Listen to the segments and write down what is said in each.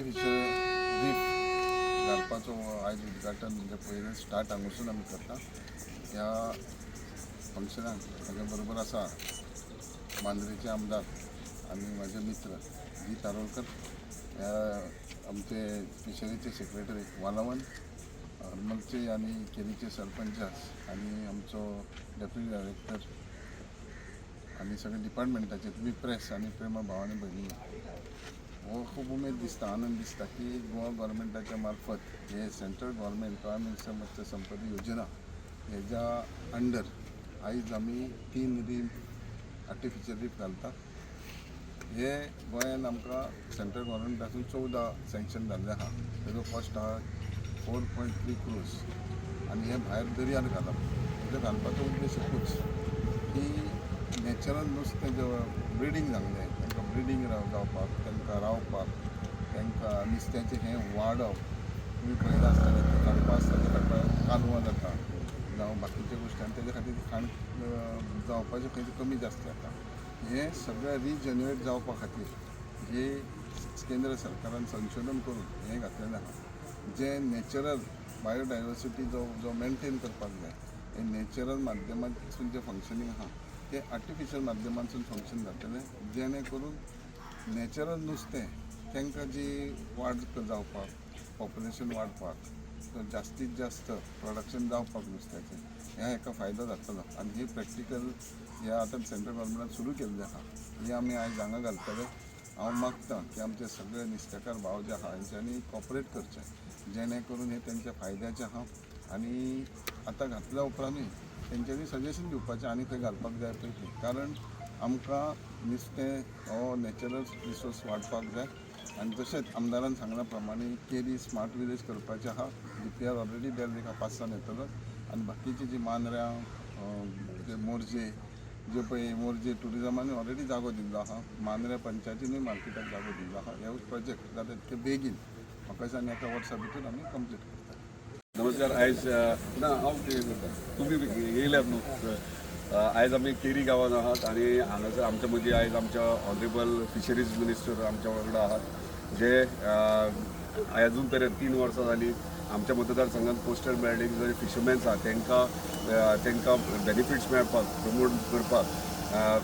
Artificial reef घालपाचो हो आयज उद्घाटन, म्हणजे पयलें स्टार्ट हांगासून आमी करता. ह्या फंक्शनाक म्हज्या बरोबर आसा मांद्रेचे आमदार आनी म्हाजे मित्र जीत आरोलकर, ह्या आमचे फिशरीचे सेक्रेटरी वालावन, हरमलचे आनी केरीचे सरपंच आनी आमचो डेप्युटी डायरेक्टर आनी सगळे डिपार्टमेंटाचे तुमी प्रेस आनी प्रेमा भाव आनी भयणी. हो खूब उमेद दिसता, आनंद दिसता की गोवा गव्हर्मेंटाच्या मार्फत हे सेंट्रल गव्हर्मेंट प्रायम मिनिस्टर मत्स्य संपदा योजना हेज्या अंडर आयज आमी तीन रीफ, आर्टिफिशियल रीफ घालता. हे गोंयान आमकां सेंट्रल गव्हर्मेंटासून 14 सँक्शन जाल्ले आहा. तेजो कॉस्ट आहा 4.3 क्रोर्स आनी हे भायर दर्यार घालप. तेजो घालपाचो उद्देश एकूच की नॅचरल नुस्तें जें ब्रिडींग जावंक जाय, तांकां ब्रिडींग जावपाक, तांकां रावपाक, तांकां नुस्त्याचें हें वाडप. तुमी पळयलां आसतलें की खडपां आसता, ते खडपां कालवां जाता जावं बाकीच्यो गोश्टी आनी तेज्या खातीर खाण जावपाचें खंय कमी जास्त जाता. हें सगळें रिजनरेट जावपा खातीर हे केंद्र सरकारान संशोधन करून हें घातलेलें आहा. जें नॅचरल बायोडायवर्सिटी जो जो मेंटेन करपाक जाय, हें नॅचरल माध्यमांतसून जें फंक्शनींग आहा तें आर्टिफिशियल माध्यमांतसून फंक्शन जातलें, जेणे करून नॅचरल नुस्तें तांकां जी वाड जावपाक, पॉप्युलेशन वाडपाक, जास्तीत जास्त प्रोडक्शन जावपाक नुस्त्याचें, ह्या हेका फायदो जातलो. आनी ही प्रॅक्टिकल हे आतां सेंट्रल गव्हर्मेंटान सुरू केल्लें आहा, हें आमी आयज हांगा घालतले. हांव मागता की आमचे सगळे नुस्तेकार भाव जे आहा हेंच्यांनी कॉपरेट करचें, जेणे करून हें तेंच्या फायद्याचें आहा. आनी आतां घातल्या उपरांतूय तेंच्यांनी सजेशन दिवपाचें आनी खंय घालपाक जाय पळय तें, कारण आमकां नुस्तें हो नॅचरल रिसोर्स वाडपाक जाय. आनी तशेंच आमदारान सांगल्या प्रमाणे केरी स्मार्ट विलेज करपाचें आहा. डीपीआर ऑलरेडी बेल एका पांच येतलो आनी बाकीची जी मांद्र्यां, ते मोरजे जे पळय, मोरजे ट्युरिजमानूय ऑलरेडी जागो दिल्लो आहा, मांद्र्या पंचायतीनूय मार्केटाक जागो दिल्लो आहा. हे प्रोजेक्ट जाता तितके बेगीन, म्हाका दिसता आनी एका वर्सा भितर आमी कंप्लीट करता. नमस्कार. आयज ना हांव कितें करता, तुमी येयल्यात न्हू. आयज आमी केरी गांवांत आहात आनी हांगासर आमच्या मदीं आयज आमच्या ऑनरेबल फिशरीज मिनिस्टर आमच्या वांगडा आहात, जे अजून पर्यंत 3 वर्सां जालीं आमच्या मतदारसंघात कोस्टल बेल्टीक जे फिशरमॅन्स आहा तांकां बेनिफिट्स मेळपाक, प्रमोट करपाक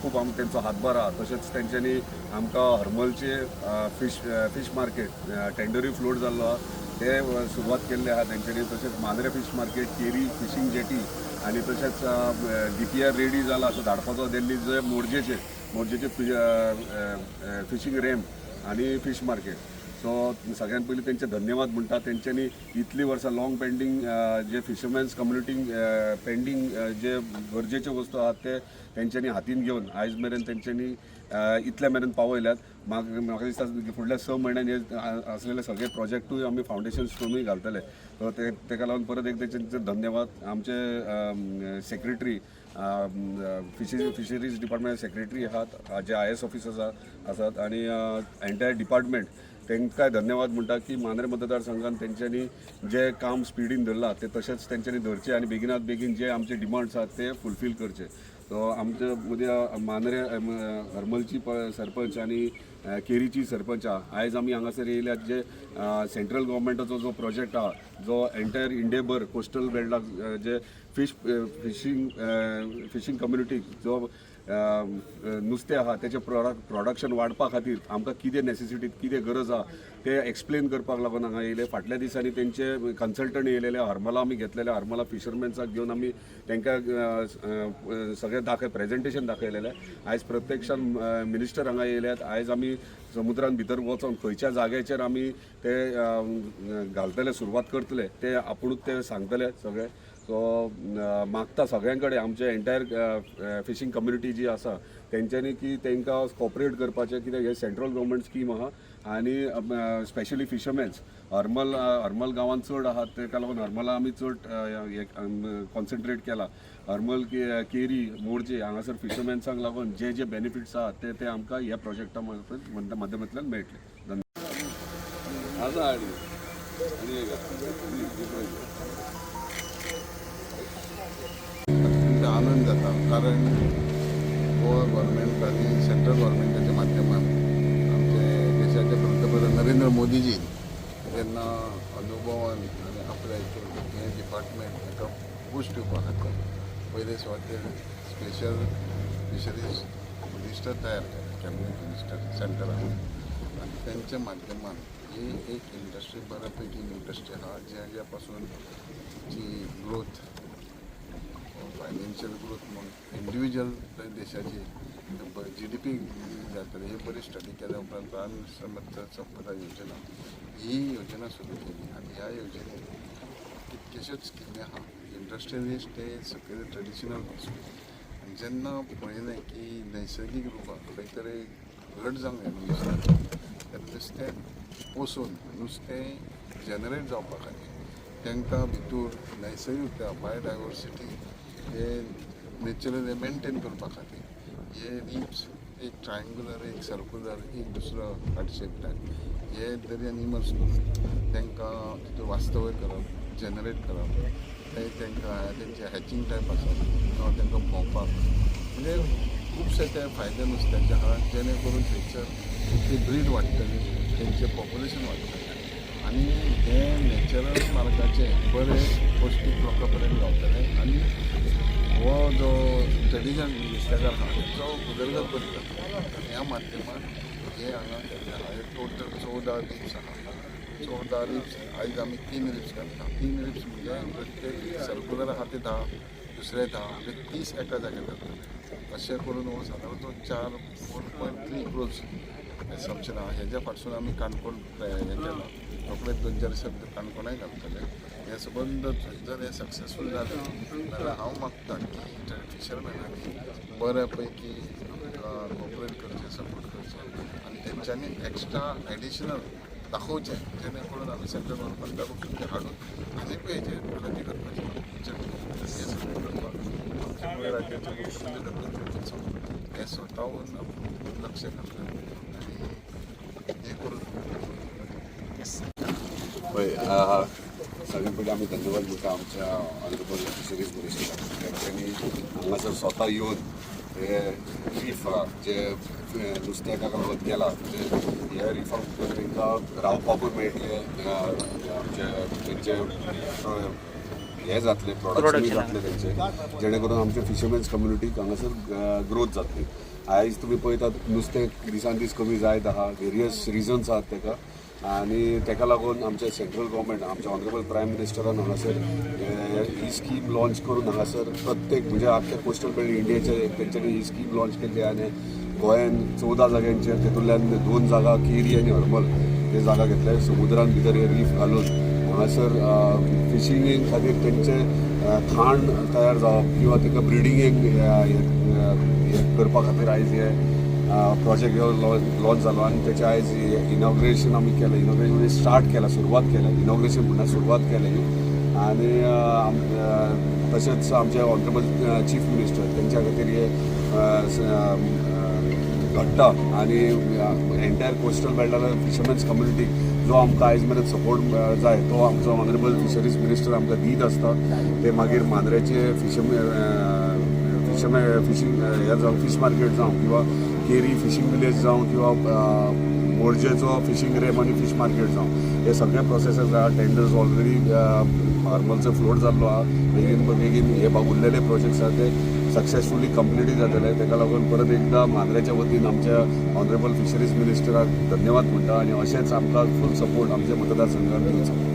खूब आम तेंचो हातभार आहा. तशेंच तेंच्यांनी आमकां हरमलचे फिश फिश मार्केट टेंडरूय फ्लोट जाल्लो आहा, ते सुरवात केल्ले आहा तेंच्यांनी. तशेंच Mandrem fish market, Keri fishing jetty आनी तशेंच डीपीआर रेडी जाला असो धाडपाचो दिल्ली, जे मोरजेचे फिशींग रॅम्प आनी फिश मार्केट. सो सगळ्यात पयलीं तेंचे धन्यवाद म्हणटा. तेंच्यांनी इतलीं वर्सां लॉंग पेंडींग जे फिशरमॅन्स कम्युनिटींक पेंडींग जे गरजेच्यो वस्तू आहात ते तेंच्यांनी हातीन घेवन आयज मेरेन तेंच्यांनी इतल्या मेरेन पावयल्यात. म्हाका दिसता फुडल्या 6 म्हयन्यान हे आसलेले सगळे प्रोजेक्टूय आमी फावंडेशन स्टोनूय घालतले. सो ते तेका लागून परत एकदां तेंचे धन्यवाद. आमचे सेक्रेटरी, फिशरीज डिपार्टमेंट सेक्रेटरी आहात, जे आयएएस ऑफिसर्स आसात आनी एंटायर डिपार्टमेंट, तांकां धन्यवाद म्हणटा की मांद्रे मतदारसंघान तेंच्यांनी जे काम स्पिडीन धरलां ते तशेंच तेंच्यांनी धरचें आनी बेगिनात बेगीन जे आमचे डिमांड्स आहात ते फुलफील करचे. सो आमच्या मदीं मांद्रे हरमलची सरपंच आनी केरीची सरपंच आहा. आयज आमी हांगासर येयल्यात जे सेंट्रल गव्हर्मेंटाचो जो प्रोजेक्ट आहा, जो एंटायर इंडियाभर कोस्टल बेल्टाक जे फिश फिशींग फिशींग कम्युनिटीक जो नुस्तें आहा तेचें प्रोडक्शन वाडपा खातीर आमकां कितें नॅसेसिटी, कितें गरज आहा ते एक्सप्लेन करपाक लागून हांगा येयले. फाटल्या दिसांनी तेंचे कन्सल्टंट येयलेले हरमला आमी घेतलेले. हरमला फिशरमॅन्साक घेवन आमी तांकां सगळें प्रेजेंटेशन दाखयलेलें. आयज प्रत्यक्षान मिनिस्टर हांगा येयल्यात. आयज आमी समुद्रान भितर वचोन खंयच्या जाग्याचेर आमी ते घालतले, सुरवात करतले, ते आपुणूच ते सांगतले सगळे. सो मागता सगळ्यां कडेन, आमचे एंटायर फिशींग कम्युनिटी जी आसा तेंच्यांनी की तांकां कॉपरेट करपाचें, कित्याक हे सेंट्रल गव्हर्मेंट स्कीम आहा आनी स्पेशली फिशरमॅन्स हरमल हरमल गांवांत चड आहात. ताका लागून हरमला आमी चड कॉन्सन्ट्रेट केला. हरमल, केरी, मोरजे हांगासर फिशरमॅन्सांक लागून जे जे बेनिफिट्स आहात ते ते आमकां ह्या प्रोजेक्टा माध्यमांतल्यान मेळटले. धन्यवाद. आसा आनी आनी एक आसा. अत्यंत आनंद जाता, कारण गोवा गव्हर्मेंट आनी सेंट्रल गव्हर्मेंटाच्या माध्यमान आमचे देशाचे पंतप्रधान बरोबर नरेंद्र मोदीजी जेन्ना अनुभवान आनी आपल्या हितून हें डिपार्टमेंट हेका बूस्ट दिवपा खातीर पयले सुवातेर स्पेशल फिशरीज मिनिस्टर तयार केले, कॅबिनेट मिनिस्टर सेंटरान, आनी तेंच्या माध्यमान ही एक इंडस्ट्री, बऱ्यापैकी इंडस्ट्री आहा, ज्या पासून जी ग्रोथ, फायनान्शियल ग्रोथ म्हूण इंडिविज्युअल देशाची जीडीपी जातली, ही बरी स्टडी केल्या उपरांत प्रायम मिनिस्टर मत्स्य संपदा योजना ही योजना सुरू केली. आनी ह्या योजनेत कितक्योश्योच स्किमी आहा. इंडस्ट्रियलिस्ट ते सकयल ट्रेडिशनल पासून, आनी जेन्ना पळयलें की नैसर्गीक रुपान खंय तरी घट जावंक जाय नुस्तें, तेन्ना नुस्तें पोसून नुस्तें जनरेट जावपा खातीर तांकां भितूर नैसर्गीक बायोडायवर्सिटी हे नॅचरल मेनटेन करपा खातीर हे रिफ्स, एक ट्रायंगुलर, एक सर्कुलर, एक दुसरो हार्ट शेप टायप, हे दर्यान इमर्स करून तांकां तितून वास्तव्य करप, जनरेट करप, ते तांकां तेंचे हॅचिंग टायप आसा किंवा तांकां भोंवपाक, म्हणजे खुबशे ते फायदे नुस्त्याचे आहा, जेणे करून थंयसर ती ब्रीड वाडटली, तेंचें पॉप्युलेशन वाडटलें आनी हे नॅचरल मार्गाचे बरे पौश्टीक लोकां पर्यंत गावतले आनी हो जो ट्रेडिशनल नुस्तेकार आहा तेचो उदरगत बरी जाता. आनी ह्या माध्यमान हे हांगा केल्लें आहा. हे टोटल 14 रिफ्स आहा. 14 रिफ्स, आयज आमी तीन रिफ्स घालता. तीन रिफ्स म्हणजे प्रत्येक सर्कुलर आहा ते 10, दुसरे 10, म्हणजे 30 एका जाग्यार जातले. अशें करून हो सादारण तो 4.3 क्रोर्स एसम्पशन आहा. हेज्या फाटसून आमी काणकोण हें केलां, रोखडेच दोन चार शब्द काणकोणाय घालतले. हे सबंद जर हे सक्सेसफूल जालें जाल्यार हांव मागता की फिशरमॅनांनी बऱ्या पैकी आमकां कॉपरेट करचें, सपोर्ट करचें आनी तेंच्यांनी एक्स्ट्रा एडिशनल दाखोवचें, जेणे करून आमी सेंट्रल गव्हर्मेंटा कडसून ते हाडून आनीकूय हेजेर प्रगती करपाची हें सगळें करपाक आमच्या गोंय राज्याचे मुख्यमंत्री डॉक्टर प्रमोद सावंत हे स्वताहून लक्ष घातलां आनी हें करून पळय, सगळ्यात पयलीं आमी धन्यवाद म्हणटा आमच्या ऑनरेबल फिशरीज मिनिस्टराक. तेंच्यांनी हांगासर स्वता येवन हे रिफ जे नुस्त्याक लागून केला, म्हणजे हे रिफा भितर तांकां रावपाकूय मेळटलें, आमचे तेंचे हे जातले, प्रोडक्शन जातले तेंचे, जेणे करून आमचे फिशरमॅन्स कम्युनिटीक हांगासर ग्रोथ जातली. आयज तुमी पळयतात, नुस्तें दिसान दीस कमी जायत आहा. वेरियस रिजन्स आहात तेका आनी तेका लागून आमचे सेंट्रल गव्हर्मेंट, आमच्या ऑनरेबल प्रायम मिनिस्टरान हांगासर ही स्कीम लॉन्च करून हांगासर प्रत्येक, म्हणजे आख्या कोस्टल बेल्ट इंडियाचे तेंच्यांनी ही स्कीम लॉन्च केल्ली. आनी गोंयान 14 जाग्यांचेर, तेतूंतल्यान दोन जागा केरी आनी हरमल ते जागा घेतले. समुद्रान भितर हे रीफ घालून हांगासर फिशिंगे खातीर तेंचे खाण तयार जावप किंवा ताका ब्रिडींगेक हे करपा खातीर आयज हे प्रोजेक्ट हो लॉन्च जालो. आनी तेचें आयज इनॉग्रेशन आमी केलें. इनॉग्रेशन म्हणजे स्टार्ट केलां, सुरवात केल्या. इनॉग्रेशन म्हणल्यार सुरवात केली. आनी तशेंच आमचे ऑनरेबल चीफ मिनिस्टर तेंच्या खातीर हे घडटा. आनी एंटायर कोस्टल बेल्टार फिशरमॅन्स कम्युनिटीक जो आमकां आयज मेरेन सपोर्ट जाय, तो आमचो ऑनरेबल फिशरीज मिनिस्टर आमकां दीत आसता. ते मागीर मांद्रेचे फिशरमॅन फिशींग हे जावं, फीश मार्केट जावं किंवा केरी फिशींग विलेज जावं किंवा मोरजेचो फिशींग रॅम्प आनी फीश मार्केट जावं, हे सगळे प्रोसेसीस आहा. टेंडर्स ऑलरेडी हरमलचो फ्लोट जाल्लो आहा. बेगीन बेगीन हे उरलेले प्रोजेक्ट्स आहा ते सक्सेसफुली कंप्लीटूय जातले. ताका लागून परत एकदां मांद्रेच्या वतीन आमच्या ऑनरेबल फिशरीज मिनिस्टराक धन्यवाद म्हणटा आनी अशेंच आमकां फूल सपोर्ट आमच्या मतदारसंघात दिवचो.